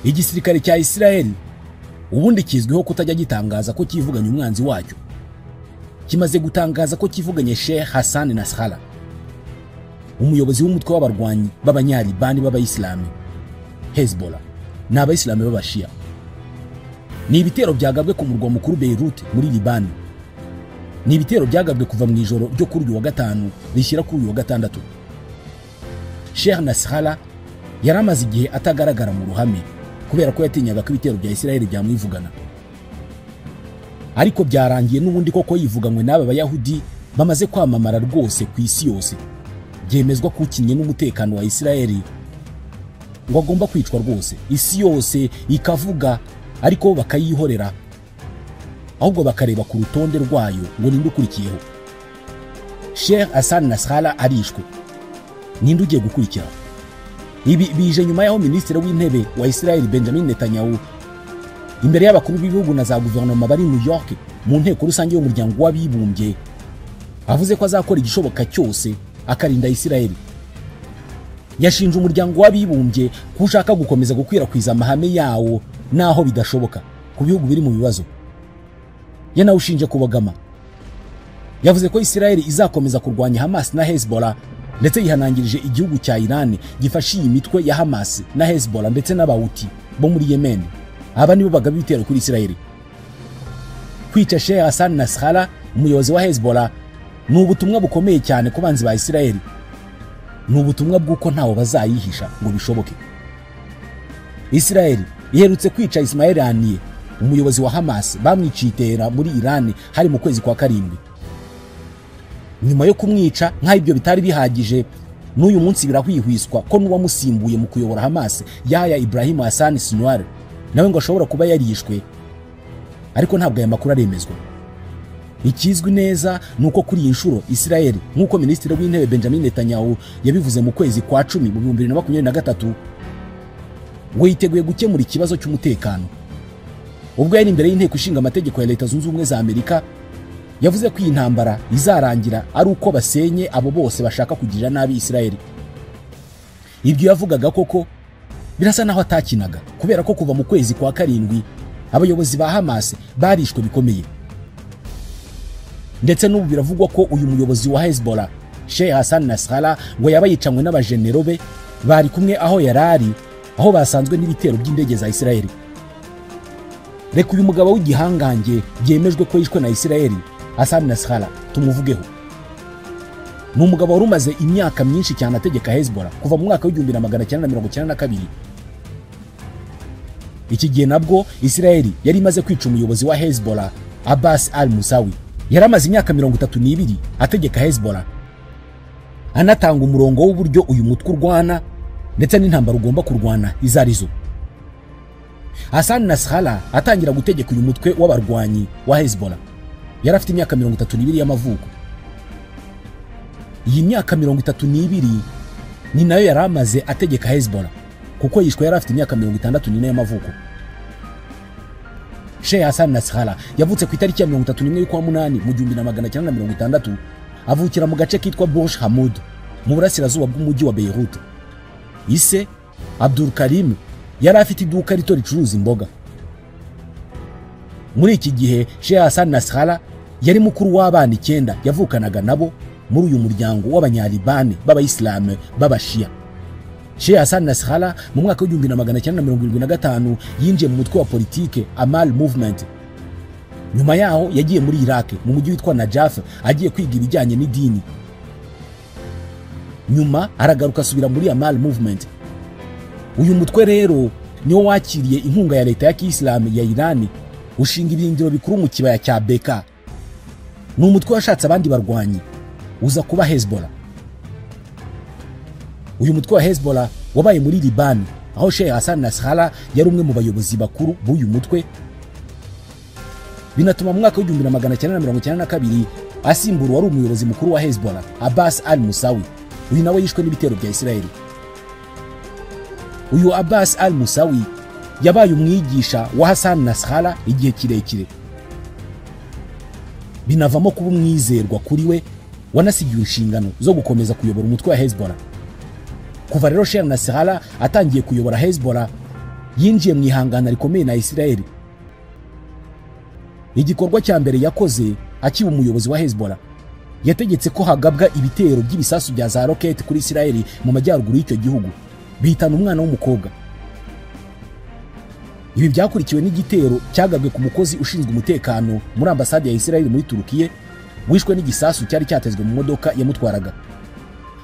Igisirikare cya Israel ubundi kizwiho kutajya gitangaza ko kivuganye umwanzi wacyo. Kimaze gutangaza ko kivuganye Sheikh Hassan Nasrallah, umuyobozi w'umutwe w'abarwanyi b'abanyalibani b'abayisilamu Hezbollah n'abayisilamu b'abashia. Ni ibitero byagabwe ku murwa mukuru Beirut muri Liban. Ni ibitero byagabwe kuva mu ijoro ryo kuri uyu wa gatanu rishyira kuri uyu wa gatandatu. Sheikh Nasrallah yaramaze igihe atagaragara mu ruhame kubera ko yatinyaga ko ibitero bya Israel byamwivugana. Ariko byarangiye n'ubundi koko yivuganywe n'aba bayahudi bamaze kwamamara rwose ku isi yose. Byemezwa ko ukinye n'umutekano wa Israel ngo agomba kwicwa rwose, isi yose ikavuga ariko bakayihorera, ahubwo bakareba ku rutonde rwayo ngo ninde ukurikiyeho. Sheikh Hassan Nasrallah arishwe, ninde ugiye gukurikira? Ibi bije nyuma yaho minisitiri w'intebe wa Israel Benjamin Netanyahu imbere y'abakuru b'ibihugu na za guverinoma bari New York mu nteko rusange y'umuryango w'abibumbye avuze ko azakora igishoboka cyose akarinda Israel. Yashinje umuryango w'abibumbye ko ushaka gukomeza gukwirakwiza amahame yawo naho bidashoboka ku bihugu biri mu bibazo. Yanawushinje kubagama. Yavuze ko Israel izakomeza kurwanya Hamas na Hezbollah, ndetse yihanangirije igihugu cya Iran gifashe iyi mitwe ya Hamas na Hezbollah ndetse n'Abawuti bo muri Yemen. Aba nibo bagaba ibitero kuri Israel. Kwica Sheikh Hassan Nasrallah, umuyobozi wa Hezbollah, ni ubutumwa bukomeye cyane ku banzi ba Israel. Ni ubutumwa bw'uko ntawo bazayihisha ngo bishoboke. Israel iherutse kwica Ismail Haniyeh, umuyobozi wa Hamas, bamwicitera muri Iran hari mu kwezi kwa karindwi. Nyuma yo kumwica nka ibyo bitari bihagije, n'uyu munsi birahwihwiswa ko n'uwamusimbuye mu kuyobora Hamas, Yahya Ibrahim Hassan Sinwar, nawe ngo ashobora kuba yarishwe, ariko ntabwo aya makuru aremezwa. Ikizwi neza nuko kuri iyi nshuro Israel, nkuko minisitiri w'intebe Benjamin Netanyahu yabivuze mu kwezi kwa 10 mu 2023, we yiteguye gukemura ikibazo cy'umutekano. Ubwo yari imbere y'inteko ishinga amategeko ya Leta Zunze Ubumwe za Amerika, yavuze ko iyi ntambara izarangira ari uko basenye abo bose bashaka kugirira nabi Israel. Ibyo yavugaga koko birasa naho atakinaga, kubera ko kuva mu kwezi kwa karindwi abayobozi ba Hamas barishwe bikomeye. Ndetse n'ubu biravugwa ko uyu muyobozi wa Hezbollah Sheikh Hassan Nasrallah ngo yaba yicanywe n'abajenero be bari kumwe aho yarari, aho basanzwe n'ibitero by'indege za Israel. Reka uyu mugabo w'igihangange byemejwe ko yishwe na Israel, Hassan Nasrallah, tumuvugeho. Ni umugabo wari umaze imyaka myinshi cyane ategeka Hezbollah kuva mu mwaka w'1992. Iki gihe nabwo Israel yari imaze kwica umuyobozi wa Hezbollah Abbas al-Musawi. Yari amaze imyaka 32 ategeka Hezbollah, anatanga umurongo w'uburyo uyu mutwe urwana ndetse n'intambara ugomba kurwana izarizo. Hassan Nasrallah atangira gutegeka uyu mutwe w'abarwanyi wa Hezbollah yari afite imyaka 32 y'amavuko. Iyi myaka 32 ni nayo yari amaze ategeka Hezbollah, kuko yishwe yari afite imyaka 64 y'amavuko. Sheikh Hassan Nasrallah yavutse ku itariki ya 31 y'ukwa munani mu 1960, avukira mu gace kitwa Burj Hamud mu burasirazuba bw'umujyi wa Beirut. Ise Abdul Karim yari afite iduka rito ricuruza imboga. Muri iki gihe Sheikh Hassan Nasrallah yari mukuru w'abana 9 yavukanaga nabo muri uyu muryango w'abanyalibani b'abayisilamu b'abashia. Sheikh Hassan Nasrallah mu mwaka w'1975 yinjiye mu mutwe wa politike Amal Movement. Nyuma yaho yagiye muri Iraq mu mujyi witwa Najaf agiye kwiga ibijyanye n'idini. Nyuma aragaruka asubira muri Amal Movement. Uyu mutwe rero niwo wakiriye inkunga ya leta ya Kiyisilamu ya Iran, ushinga ibirindiro bikuru mu kibaya cya Beka. Ni umutwe washatse abandi barwanyi uza kuba Hezbollah. Uyu mutwe wa Hezbollah wabaye muri Liban, aho Sheikh Hassan Nasrallah yari umwe mu bayobozi bakuru b'uyu mutwe. Binatuma mu mwaka w'1992 asimbura wari umuyobozi mukuru wa Hezbollah Abbas al-Musawi. Uyu nawe yishwe n'ibitero bya Israel. Uyu Abbas al-Musawi yabaye umwigisha wa Hassan Nasrallah igihe kirekire, binavamo kuba umwizerwa kuri we, wanasigiwe inshingano zo gukomeza kuyobora umutwe wa Hezbollah. Kuva rero Sheikh Nasrallah atangiye kuyobora Hezbollah, yinjiye mu ihangana rikomeye na Israel. Igikorwa cya mbere yakoze akiba umuyobozi wa Hezbollah, yategetse ko hagabwa ibitero by'ibisasu bya za rocket kuri Israel mu majyaruguru y'icyo gihugu, bihitana umwana w'umukobwa. Ibi byakurikiwe n'igitero cyagabwe ku mukozi ushinzwe umutekano muri ambasade ya Israel muri Turukiye, wishwe n'igisasu cyari cyatezwe mu modoka yamutwaraga.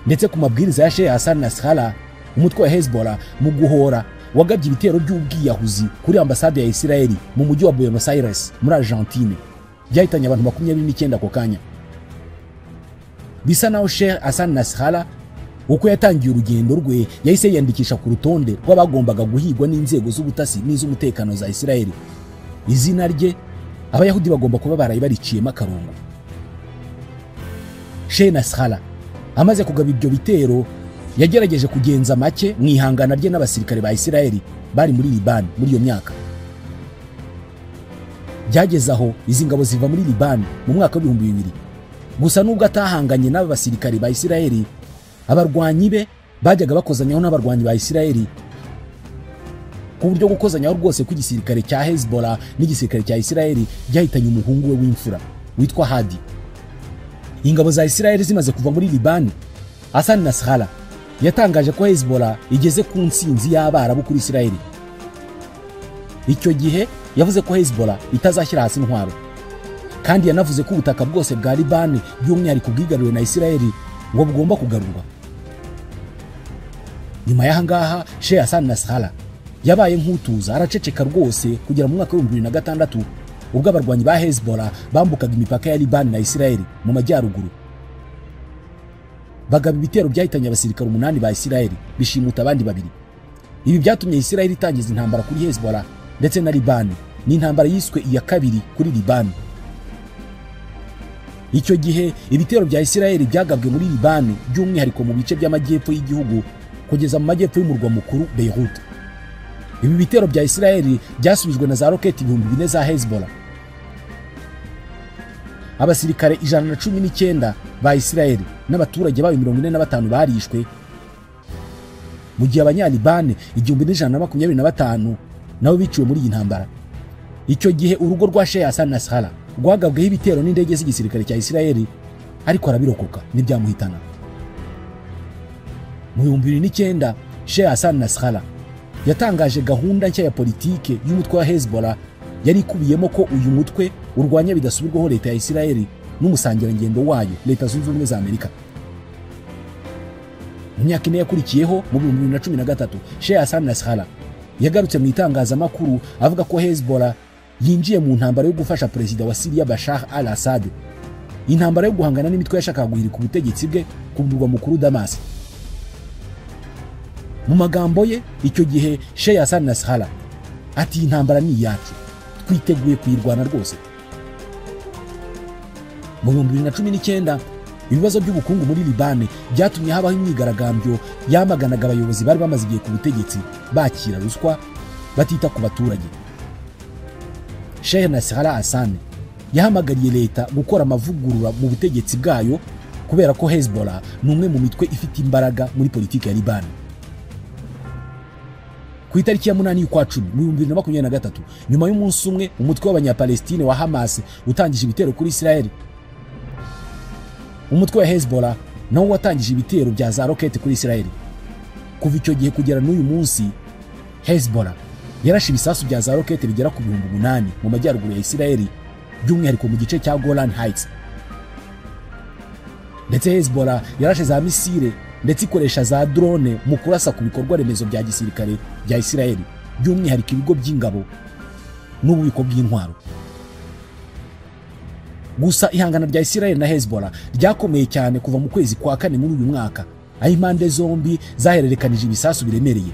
Ndetse ku mabwiriza ya Sheikh Hassan Nasrallah, umutwe wa Hezbollah mu guhora wagabye ibitero by'ubwiyahuzi kuri ambasade ya Israel mu mujyi wa Buenos Aires muri Argentine, byahitanye abantu 29 ako kanya. Bisa naho Sheikh Hassan Nasrallah uko yatangiye urugendo rwe yahise yiyandikisha ku rutonde rw'abagombaga guhigwa n'inzego z'ubutasi n'iz'umutekano za Israel. Izina rye Abayahudi bagomba kuba baraye bariciyemo akarongo. Sheikh Nasrallah amaze kugaba ibyo bitero yagerageje kugenza make mu ihangana rye n'abasirikare ba Israel bari muri Liban muri iyo myaka. Byageze aho izi ngabo ziva muri Liban mu mwaka wa 2000. Gusa nubwo atahanganye n'aba basirikare ba Israel, abarwanyi be bajyaga bakozanyaho n'abarwanyi ba Israel, ku buryo gukozanyaho rwose kw'igisirikare cya Hezbollah n'igisirikare cya Israel byahitanye umuhungu we w'imfura witwa Hadi. Ingabo za Israel zimaze kuva muri Liban, Hassan Nasrallah yatangaje ko Hezbollah igeze ku ntsinzi y'Abarabu kuri Israel. Icyo gihe yavuze ko Hezbollah itazashyira hasi intwaro, kandi yanavuze ko ubutaka bwose bwa Liban by'umwihariko bwigaruriwe na Israel ngo bugomba kugarurwa. Nyuma y'aha ngaha Sheikh Hassan Nasrallah yabaye nk'utuza, araceceka rwose kugera mu mwaka wa 2006 ubwo abarwanyi ba Hezbollah bambukaga imipaka ya Liban na Israel mu majyaruguru, bagaba ibitero byahitanye abasirikare 8 ba Israel bishimuta abandi 2. Ibi byatumye Israel itangiza intambara kuri Hezbollah ndetse na Liban. Ni intambara yiswe iya kabiri kuri Liban. Icyo gihe ibitero bya Israel byagabwe muri Liban by'umwihariko mu bice by'amajyepfo y'igihugu kugeza mu majyepfo y'umurwa mukuru Beirut. Ibi bitero bya Israel byasubijwe na za roketi 4000 za Hezbollah. Abasirikare 119 ba Israel n'abaturage bayo 45 barishwe, mu gihe abanyalibane 1125 nabo biciwe muri iyi ntambara. Icyo gihe urugo rwa Sheikh Hassan Nasrallah rwagabweho ibitero n'indege z'igisirikare cya Israel, ariko arabirokoka n'ibyamuhitana. Mu 2009 Sheikh Hassan Nasrallah yatangaje gahunda nshya ya politike y'umutwe wa Hezbollah yari ikubiyemo ko uyu mutwe urwanya bidasubirwaho leta ya Israel n'umusangirangendo wayo Leta Zunze Ubumwe za Amerika. Mu myaka ine yakurikiyeho mu 2013 Sheikh Hassan Nasrallah yagarutse mu itangazamakuru avuga ko Hezbollah yinjiye mu ntambara yo gufasha perezida wa Syria Bashar al-Assad, intambara yo guhangana n'imitwe yashakaga guhirika ubutegetsi bwe ku murwa mukuru Damas. Mu magambo ye icyo gihe Sheikh Hassan Nasrallah ati intambara ni iyacu, twiteguye kuyirwana rwose. Mu 2019 ibibazo by'ubukungu muri Liban byatumye habaho imyigaragambyo yamaganaga abayobozi bari bamaze igihe ku butegetsi bakira ruswa batita ku baturage. Sheikh Nasrallah Hassan yahamagariye leta gukora amavugurura mu butegetsi bwayo kubera ko Hezbollah ni umwe mu mitwe ifite imbaraga muri politiki ya Liban. Ku itariki ya 8 y'ukwa 10 mu 2023, nyuma y'umunsi umwe umutwe w'abanyapalestine wa Hamas utangije ibitero kuri Israel, umutwe wa Hezbollah nawo watangije ibitero bya za roketi kuri Israel. Kuva icyo gihe kugera n'uyu munsi Hezbollah yarashe ibisasu bya za roketi bigera ku 8000 mu majyaruguru ya Israel, by'umwihariko mu gice cya Golan Heights. Ndetse Hezbollah yarashe za misile ndetse ikoresha za drone mu kurasa ku bikorwa remezo bya gisirikare bya Israel, by'umwihariko ibigo by'ingabo n'ububiko bw'intwaro. Gusa ihangana rya Israel na Hezbollah ryakomeye cyane kuva mu kwezi kwa kane muri uyu mwaka, aho impande zombi zahererekanije ibisasu biremereye.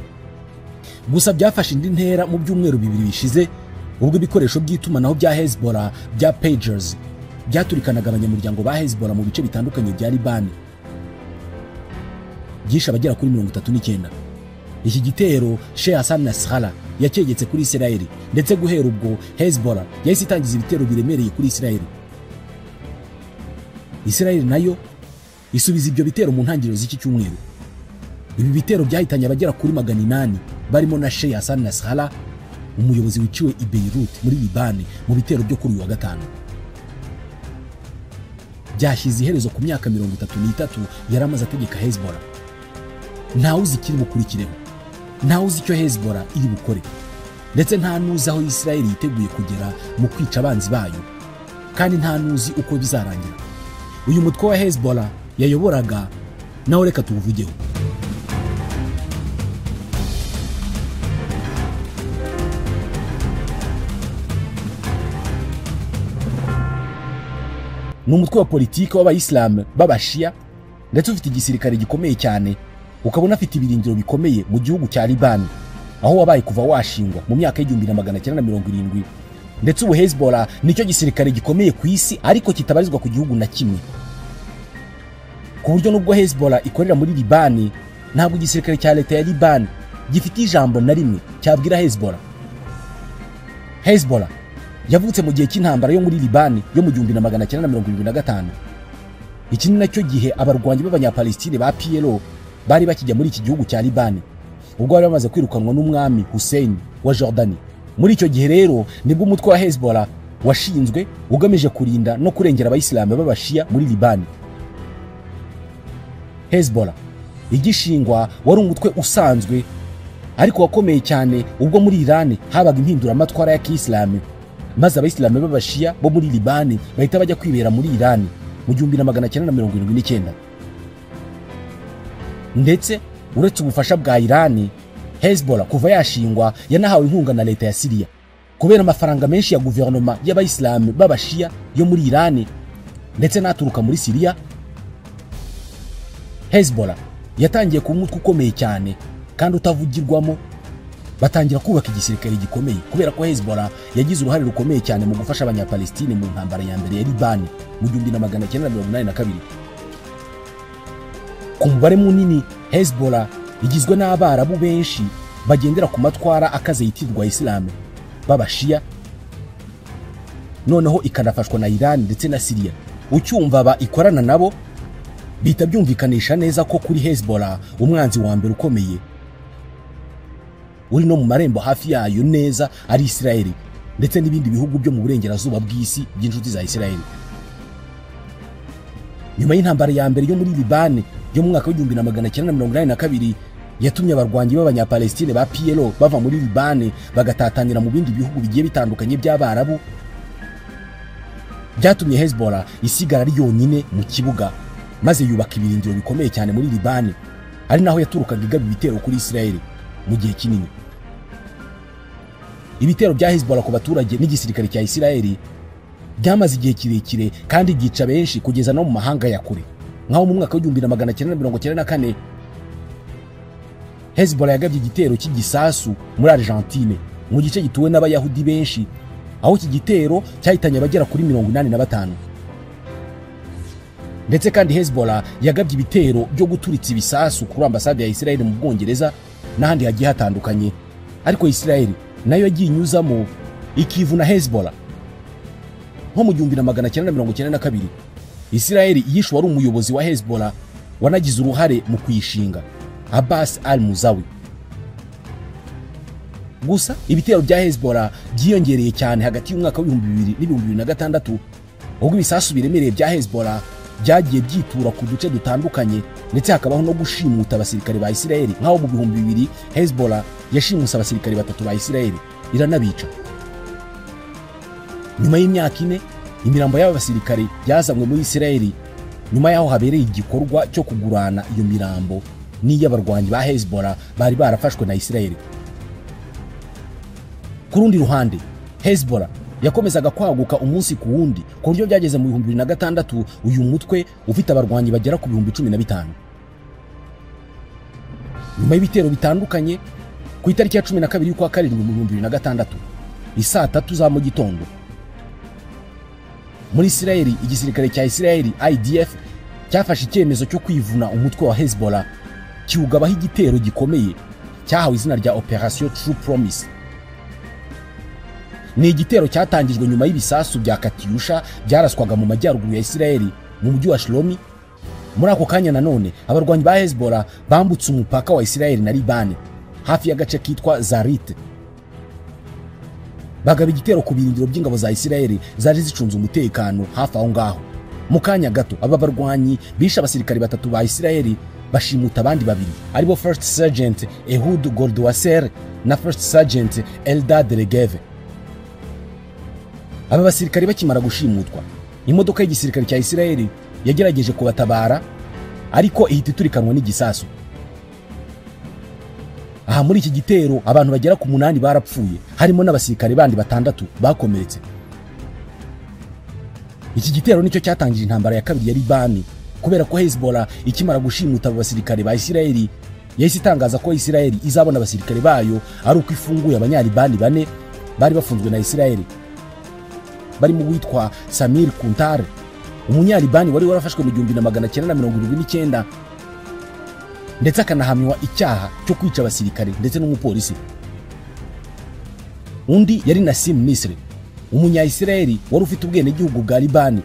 Gusa byafashe indi ntera mu byumweru bibiri bishize, ubwo ibikoresho by'itumanaho bya Hezbollah bya pagers byaturikanaga abanyamuryango ba Hezbollah mu bice bitandukanye bya Liban, byishe abagera kuri 39. Iki gitero Sheikh Hassan Nasrallah yacyegetse kuri Israel, ndetse guhera ubwo Hezbollah yahise itangiza ibitero biremereye kuri Israel. Israel nayo isubiza ibyo bitero mu ntangiriro z'iki cyumweru. Ibi bitero byahitanye abagera kuri 800 barimo na Sheikh Hassan Nasrallah, umuyobozi wiciwe i Beirut muri Liban mu bitero byo kuri uyu wa gatanu. Byashyize iherezo ku myaka 33 yaramaze ategeka Hezbollah. Ntawe uzi ikiri bukurikireho, ntawe uzi icyo Hezbollah iri bukore, ndetse nta nuzi aho Israel yiteguye kugera mu kwica abanzi bayo, kandi nta nuzi uko bizarangira. Uyu mutwe wa Hezbollah yayoboraga nawe reka tuwuvugeho. Ni umutwe wa politiki w'abayisilamu b'abashia, ndetse ufite igisirikare gikomeye cyane, ukabona afite ibirindiro bikomeye mu gihugu cya Liban, aho wabaye kuva washingwa mu myaka y'1970. Ndetse ubu Hezbollah nicyo gisirikare gikomeye ku isi, ariko kitabarizwa ku gihugu na kimwe, ku buryo nubwo Hezbollah ikorera muri Liban, ntabwo igisirikare cya leta ya Liban gifite ijambo na rimwe cyabwira Hezbollah. Hezbollah yavutse mu gihe cy'intambara yo muri Liban yo mu 1975. Iki ni nacyo gihe abarwanyi b'abanyapalestine ba PLO bari bakijya muri iki gihugu cya Liban, ubwo bari bamaze kwirukanwa n'umwami Hussein wa Jordani. Muri icyo gihe rero nibwo umutwe wa Hezbollah washinzwe ugamije kurinda no kurengera abayisilamu b'abashia muri Liban. Hezbollah igishingwa wari umutwe usanzwe ariko wakomeye cyane ubwo muri Iran habaga impinduramatwara ya Kisilamu, maze abayisilamu b'abashia bo muri Liban bahita bajya kwibera muri Iran mu 1979. Ndetse uretse ubufasha bwa Iran, Hezbollah kuva yashingwa yanahawe inkunga na leta ya Syria kubera amafaranga menshi ya guverinoma y'abayisilamu b'abashia yo muri Iran ndetse n'aturuka muri Syria. Hezbollah yatangiye kuba umutwe ukomeye cyane kandi utavugirwamo, batangira kubaka igisirikare gikomeye kubera ko Hezbollah yagize uruhare rukomeye cyane mu gufasha abanyapalestine mu ntambara ya mbere ya Liban mu 1982. Ku mubare munini Hezbollah igizwe n'abarabu benshi bagendera ku matwara akaze yitirwa Islam b'abashia, noneho ikanafashwa na Iran ndetse na Syria. Ucyumva ba ikorana nabo bita byumvikanisha neza ko kuri Hezbollah umwanzi wa mbere ukomeye uri no mu marembo hafi yayo neza ari Israel ndetse n'ibindi bihugu byo mu burengerazuba bw'isi by'inshuti za Israel. Nyuma y'intambara ya mbere yo muri Liban yo mu mwaka w'1982 yatumye abarwanyi b'abanyapalestine ba PLO bava muri Liban bagatatanira mu bindi bihugu bigiye bitandukanye by'abarabu, byatumye Hezbollah isigara ari yonyine mu kibuga, maze yubaka ibirindiro bikomeye cyane muri Liban, ari naho yaturukaga igaba ibitero kuri Israel mu gihe kinini. Ibitero bya Hezbollah ku baturage n'igisirikare cya Israel byamaze igihe kirekire kandi gica benshi kugeza no mu mahanga ya kure, nkaho mu mwaka w'1994 Hezbollah yagabye igitero cy'igisasu muri Argentine mu gice gituwe n'abayahudi benshi, aho iki gitero cyahitanye abagera kuri 85. Ndetse kandi Hezbollah yagabye ibitero byo guturitsa ibisasu kuri ambasade ya Israel mu Bwongereza n'ahandi hagiye hatandukanye, ariko Israel nayo yagiye inyuzamo ikivuna Hezbollah. Nko mu 1992 Israel yishe wari umuyobozi wa Hezbollah wanagize uruhare mu kuyishinga, Abbas al-Musawi. Gusa ibitero bya Hezbollah byiyongereye cyane hagati y'umwaka w'2000 n'2006, ubwo ibisasu biremereye bya Hezbollah byagiye byitura ku duce dutandukanye, ndetse hakabaho no gushimuta abasirikare ba Israel, nkaho mu 2000 Hezbollah yashimuse abasirikare 3 ba Israel iranabica. Nyuma y'imyaka 4 imirambo y'aba basirikare yazanywe muri Israel, nyuma yaho habereye igikorwa cyo kugurana iyo mirambo n'iy'abarwanyi ba Hezbollah bari barafashwe na Israel. Ku rundi ruhande Hezbollah yakomezaga kwaguka umunsi ku wundi, ku buryo byageze mu 2006 uyu mutwe ufite abarwanyi bagera ku 15,000. Nyuma y'ibitero bitandukanye ku itariki ya 12 y'ukwa karindwi mu 2006 isaa 3 za mu gitondo muri Israel, igisirikare cya Israel IDF cyafashe icyemezo cyo kwivuna umutwe wa Hezbollah, kiwugabaho igitero gikomeye cyahawe izina rya Operation True Promise. Ni igitero cyatangijwe nyuma y'ibisasu bya Katyusha byaraswaga mu majyaruguru ya Israel mu mujyi wa Shlomi, Muri ako kanya nanone abarwanyi ba Hezbollah bambutse umupaka wa Israel na Libani hafi y'agace kitwa Zarit, bagaba igitero ku birindiro by'ingabo za Israel zari zicunze umutekano hafi aho ngaho. Mu kanya gato aba barwanyi bishe abasirikare 3 ba Israel, bashimuta abandi 2 aribo First Sergeant Ehud Goldwasser na First Sergeant Eldad Regev. Aba basirikare bakimara gushimutwa, imodoka y'igisirikare cya Israel yagerageje kubatabara ariko ihita iturikanwa n'igisasu. Aha muri iki gitero abantu bagera ku 8 barapfuye, harimo n'abasirikare bandi 6 bakomeretse. Iki gitero nicyo cyatangije intambara ya kabiri ya Libani, kubera ko Hezbollah ikimara gushimuta abo basirikare ba Israel yahise itangaza ko Israel izabona abasirikare bayo ari uko ifunguye abanyalibani 4 bari bafunzwe na Israel, barimo uwitwa Samir Kuntar, umunyalibani wari warafashwe mu 1979 ndetse akanahamywa icyaha cyo kwica abasirikare ndetse n'umupolisi. Undi yari Nassim Nisri, umunya-Israeli wari ufite ubwenegihugu bwa Libani,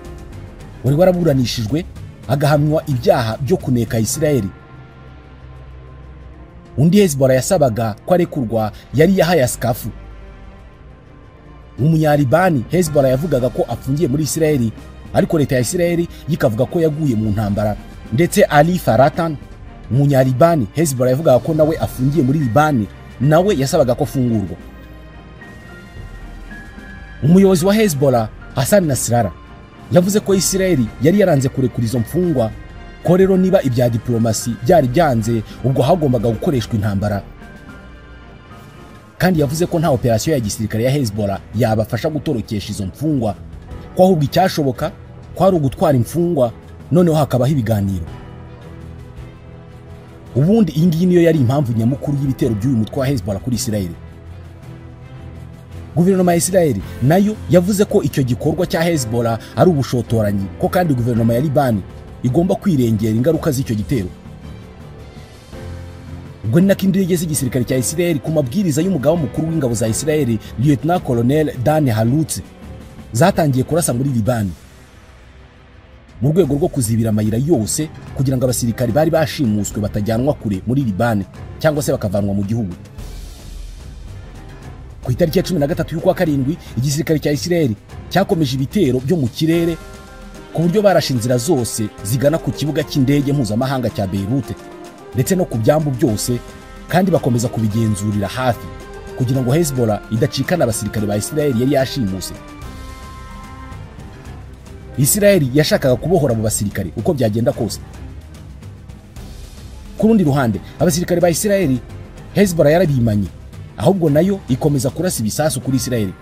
wari waraburanishijwe agahamywa ibyaha byo kuneka Israeli. Undi Hezbollah yasabaga ko arekurwa yari Yahya Skafu, umunyalibani Hezbollah yavugaga ko afungiye muri Israeli, ariko leta ya Israeli yikavuga ko yaguye mu ntambara. Ndetse Ali Faratan, umunyalibani Hezbollah yavugaga ko nawe afungiye muri Libani, nawe yasabaga ko afungurwa. Umuyobozi wa Hezbollah Hassan Nasrallah yavuze ko Israeli yari yaranze kurekura izo mfungwa, ko rero niba ibya diplomasi byari byanze ubwo hagombaga gukoreshwa intambara. Kandi yavuze ko nta operation ya gisirikare ya Hezbollah yabafasha gutorokesha izo mfungwa, ko ahubwo icyashoboka ko ari ugutwara imfungwa noneho hakabaho ibiganiro. Ubundi iyi ngiyi niyo yari impamvu nyamukuru y'ibitero by'uyu mutwe wa Hezbollah kuri Israel. Guverinoma ya Israel nayo yavuze ko icyo gikorwa cya Hezbollah ari ubushotoranyi, ko kandi guverinoma ya Libani igomba kwirengera ingaruka z'icyo gitero. Ubwo ni nako indege z'igisirikare cya Israel ku mabwiriza y'umugaba mukuru w'ingabo za Israel Lieutenant Colonel Dan Halutz zatangiye kurasa muri Libani mu rwego rwo kuzibira amayira yose kugira ngo abasirikari bari bashimuswe batajyanwa kure muri Libani cyangwa se bakavanwa mu gihugu. Ku itariki ya 13 y'ukwa karindwi igisirikare cya Israel cyakomeje ibitero byo mu kirere ku buryo barashe inzira zose zigana ku kibuga cy'indege mpuzamahanga cya Beirut ndetse no ku byambu byose, kandi bakomeza kubigenzurira hafi kugira ngo Hezbollah idacikana abasirikare ba Israel yari yashimuse. Israel yashakaga kubohora mu basirikare uko byagenda kose. Ku rundi ruhande abasirikare ba Israel Hezbollah yarabimanye, ahubwo nayo ikomeza kurasa ibisasu kuri Israel.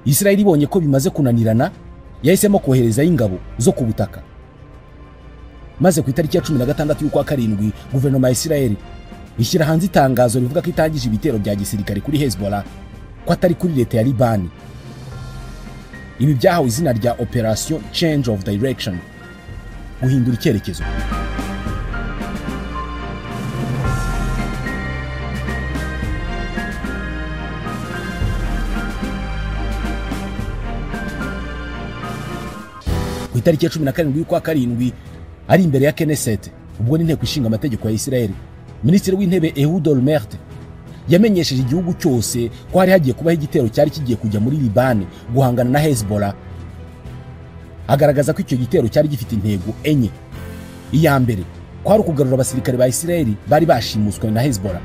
Israel ibonye ko bimaze kunanirana yahisemo kohereza ingabo zo ku butaka. Maze ku itariki ya 16 y'ukwa karindwi guverinoma ya Israel ishyira hanze itangazo rivuga ko itangije ibitero bya gisirikare kuri Hezbollah, ko atari kuri leta ya Libani. Ibi byahawe izina rya Operation Change of Direction, guhindura icyerekezo. Ku itariki ya 17 y'ukwa karindwi ari imbere ya Knesset, ubwo n'inteko ishinga amategeko ya Israel, Minisitiri w'Intebe Ehud Olmert yamenyesheje igihugu cyose ko hari hagiye kubaho igitero cyari kigiye kujya muri Libani guhangana na Hezbollah. Agaragaza ko icyo gitero cyari gifite intego enye. Iya mbere kwari ukugarura abasirikare ba Israel bari bashimuswe na Hezbollah.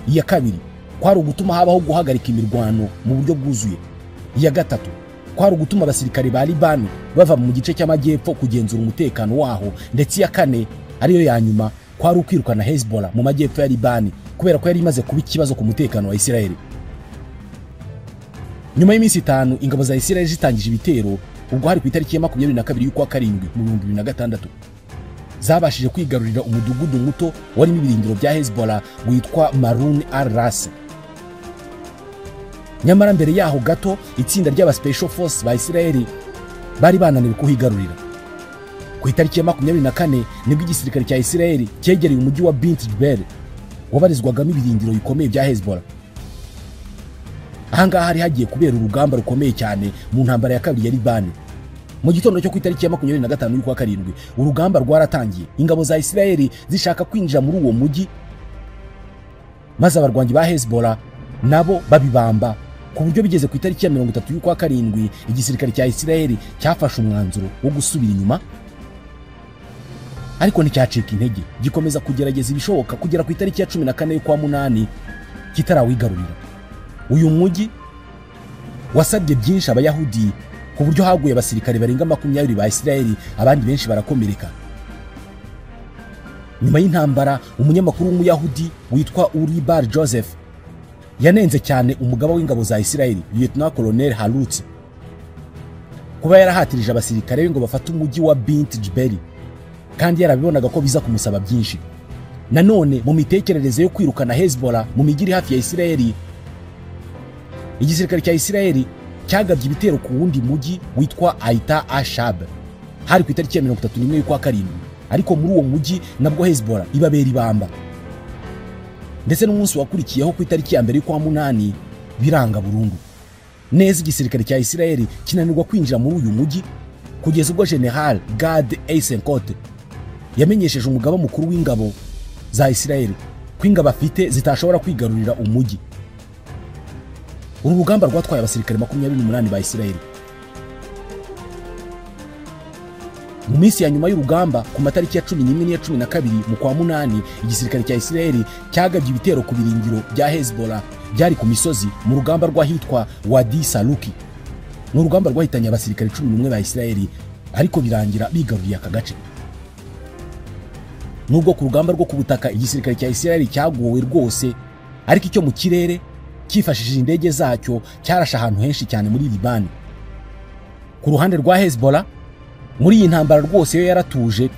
Iya kabiri kwari ugutuma habaho guhagarika imirwano mu buryo bwuzuye. Iya gatatu kwari ugutuma abasirikare ba Libani bava mu gice cy'amajyepfo kugenzura umutekano waho, ndetse iya kane ariyo ya nyuma kwari ukwirukana Hezbollah mu majyepfo ya Libani kubera ko yari imaze kuba ikibazo ku mutekano wa Israel. Nyuma y'iminsi 5 ingabo za Israel zitangije ibitero, ubwo hari ku itariki ya 22 y'ukwa karindwi mu 2006 zabashije kwigarurira umudugudu muto warimo ibirindiro bya Hezbollah witwa Maroun al-Ras. Nyamara mbere yaho gato itsinda ry'aba Special Force ba Israel bari bananiwe kuhigarurira. Ku itariki ya 24 nibwo igisirikare cya Israel cyegereye umujyi wa Bint Jbeil wabarizwagamo ibirindiro bikomeye bya Hezbollah. Ahangaha hari hagiye kubera urugamba rukomeye cyane mu ntambara ya kabiri ya Libani. Mu gitondo cyo ku itariki ya 25 y'ukwa karindwi urugamba rwaratangiye, ingabo za Isirayeli zishaka kwinjira muri uwo mujyi, maze abarwanyi ba Hezbollah nabo babibamba, ku buryo bigeze ku itariki ya 30 y'ukwa karindwi igisirikare cya Isirayeli cyafashe umwanzuro wo gusubira inyuma, ariko nticyacika intege, gikomeza kugerageza ibishoboka kugera ku itariki ya 14 y'ukwa munani kitarawigarurira. Uyu mujyi wasabye byinshi abayahudi, ku buryo haguye abasirikare barenga 20 ba Isirayeli, abandi benshi barakomereka. Nyuma y'intambara umunyamakuru w'umuyahudi witwa Uri Bar Joseph yanenze cyane umugaba w'ingabo za Isirayeli Lieutenant Colonel Halutz kuba yarahatirije abasirikare be ngo bafate umujyi wa Bint Jbeil, kandi yarabibonaga ko biza kumusaba byinshi. Nanone mu mitekerereze yo kwirukana Hezbollah mu mijyi iri hafi ya Isirayeli, igisirikare cya Isirayeli cyagabye ibitero ku wundi mujyi witwa Aita Ashab, hari ku itariki ya 31 y'ukwa karindwi, ariko muri uwo mujyi nabwo Hezbollah ibabera ibamba. Ndetse n'umunsi wakurikiyeho ku itariki ya 1 y'ukwa munani biranga burundu neza igisirikare cya Isirayeli kinanirwa kwinjira muri uyu mujyi, kugeza ubwo General Gad Eisenkot yamenyesheje umugaba mukuru w'ingabo za Isirayeli ko ingabo afite zitashobora kwigarurira umujyi. Uru rugamba rwatwaye abasirikare 28 ba Isirayeli. Mu minsi ya nyuma y'urugamba ku matariki ya 11 n'iya 12 mu kwa munani, igisirikare cya Isirayeli cyagabye ibitero ku birindiro bya Hezbollah byari ku misozi mu rugamba rw'ahitwa Wadi Saluki. Ni urugamba rwahitanye abasirikare 11 ba Isirayeli, ariko birangira bigaruriye aka gace. Nubwo ku rugamba rwo ku butaka igisirikare cya Isirayeli cyagowe rwose, ariko icyo mu kirere cyifashishije indege zacyo cyarashe ahantu henshi cyane muri Libani. Ku ruhande rwa Hezbollah, muri iyi ntambara rwose yo yaratuje,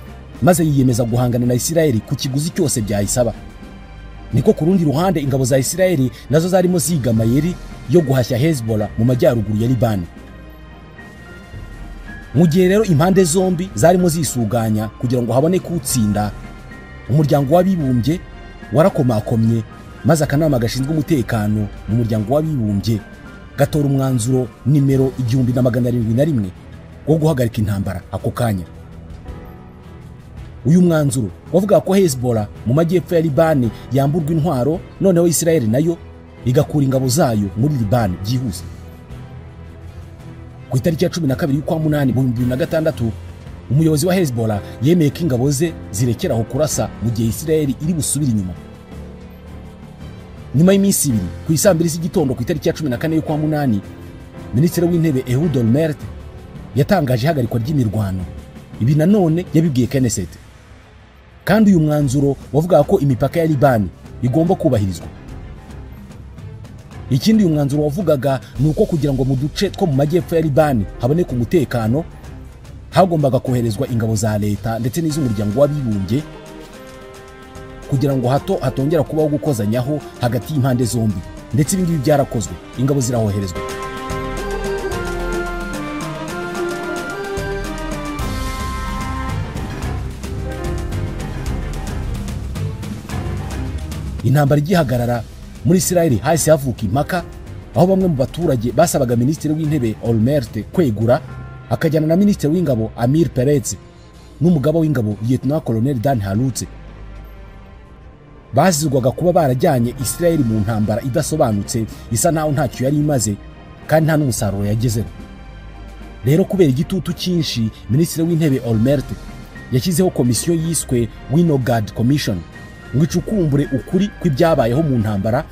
maze yiyemeza guhangana na Isirayeli ku kiguzi cyose byayisaba. Niko ku rundi ruhande ingabo za Isirayeli nazo zarimo ziga amayeri yo guhashya Hezbollah mu majyaruguru ya Libani. Mu gihe rero impande zombi zarimo zisuganya kugira ngo haboneke utsinda, umuryango w'abibumbye warakomakomye, maze akanama gashinzwe umutekano mu muryango w'abibumbye gatora umwanzuro nimero 1701 wo guhagarika intambara ako kanya. Uyu mwanzuro wavuga ko Hezbollah mu majyepfo ya Libani yamburwa intwaro, noneho Isirayeli nayo igakura ingabo zayo muri Libani byihuse. Ku itariki ya 12 y'ukwa munani mu 2006, umuyobozi wa Hezbollah yemeye ko ingabo ze zirekeraho kurasa mu gihe Isirayeli iri busubira inyuma. Nyuma y'iminsi ibiri, ku isaa 2 z'igitondo ku itariki ya 14 y'ukwa munani, Minisitiri w'Intebe Ehud Olmert yatangaje ihagarikwa ry'imirwano. Ibi nanone yabibwiye Knesset. Kandi uyu mwanzuro wavugaga ko imipaka ya Libani igomba kubahirizwa. Ikindi uyu mwanzuro wavugaga ni uko kugira ngo mu duce two mu majyepfo ya Libani haboneke umutekano, hagombaga koherezwa ingabo za leta ndetse n'iz'umuryango w'abibumbye kugira ngo hato hatongera kubaho gukozanyaho hagati y'impande zombi. Ndetse ibi ngibi byarakozwe, ingabo zirahoherezwa. Intambara igihagarara muri Isirayeli hahise havuka impaka, aho bamwe mu baturage basabaga Minisitiri w'Intebe Olmert kwegura akajyana na Minisitiri w'Ingabo Amir Peretz n'umugaba w'ingabo Lieutenant Colonel Dan Halutz. Bazirwaga kuba barajyanye Isirayeli mu ntambara idasobanutse, isa naho ntacyo yari imaze kandi nta n'umusaruro yagezeho. Rero kubera igitutu cyinshi, Minisitiri w'Intebe Olmert yashyizeho komisiyo yiswe Winograd Commission ngo icukumbure ukuri kw'ibyabayeho mu ntambara,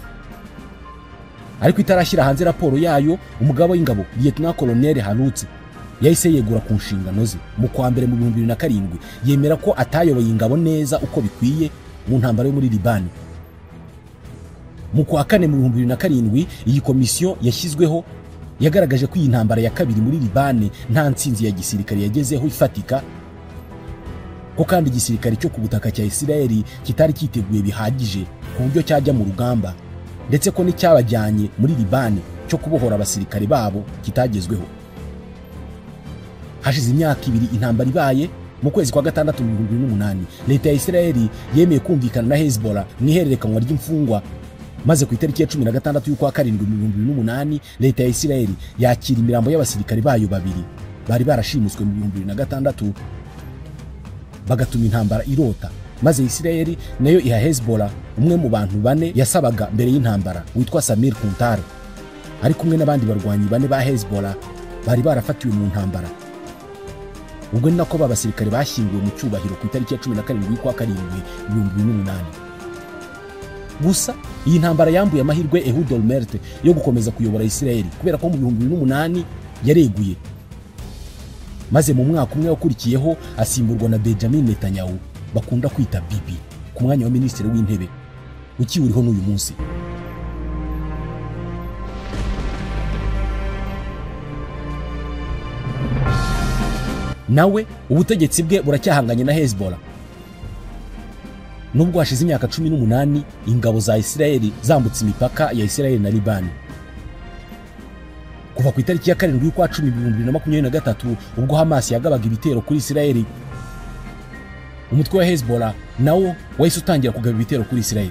ariko itarashyira hanze raporo yayo, umugaba w'ingabo Lieutenant Colonel Halutz yahise yegura ku nshingano ze mu kwa mbere mu 2007, yemera ko atayoboye ingabo neza uko bikwiye mu ntambara yo muri Libani. Mu kwa kane mu 2007, iyi komisiyo yashyizweho yagaragaje ko iyi ntambara ya kabiri muri Libani nta ntsinzi ya gisirikare yagezeho ifatika, ko kandi igisirikare cyo ku butaka cya Isirayeli kitari cyiteguye bihagije ku buryo cyajya mu rugamba, ndetse ko n'icyabajyanye muri Libani cyo kubohora abasirikare babo kitagezweho. Hashize imyaka ibiri intambara ibaye, mu kwezi kwa gatandatu 2008, leta ya Isirayeli yemeye kumvikana na Hezbollah mu ihererekanwa ry'imfungwa, maze ku itariki ya 16 y'ukwa karindwi 2008, leta ya Isirayeli yakira imirambo y'abasirikare bayo babiri Bari barashimuswe mu 2006, bagatuma intambara irota, maze Israel nayo iha Hezbollah umwe mu bantu bane yasabaga mbere y'intambara witwa Samir Kuntar, ari kumwe n'abandi barwanyi bane ba Hezbollah bari barafatiwe mu ntambara. Ubwo ni nako babasirikare bashyinguwe mu cyubahiro ku itariki ya 17 y'ukwa karindwi 2008. Gusa iyi ntambara yambuye amahirwe Ehud Olmert yo gukomeza kuyobora Israel, kubera ko mu 2008 yareguye, maze mu mwaka umwe wakurikiyeho asimburwa na Benjamin Netanyahu bakunda kwita Bibi ku mwanya wa minisitiri w'intebe ukiwuriho n'uyu munsi. Nawe ubutegetsi bwe buracyahanganye na Hezbollah. Nubwo hashize imyaka 18 ingabo za Israel zambutse imipaka ya Israel na Liban. Kuva ku itariki ya 7 y'ukwa 10 2023 ubwo Hamas yagabaga ibitero kuri Israel, umutwe wa Hezbollah nawo wahise utangira kugaba ibitero kuri Israel.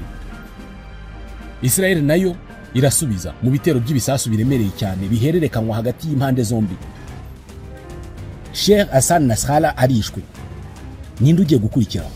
Israel nayo irasubiza mu bitero by'ibisasu biremereye cyane bihererekanywa hagati y'impande zombi. Sheikh Hassan Nasrallah arishwe. Ninde ugiye gukurikiraho?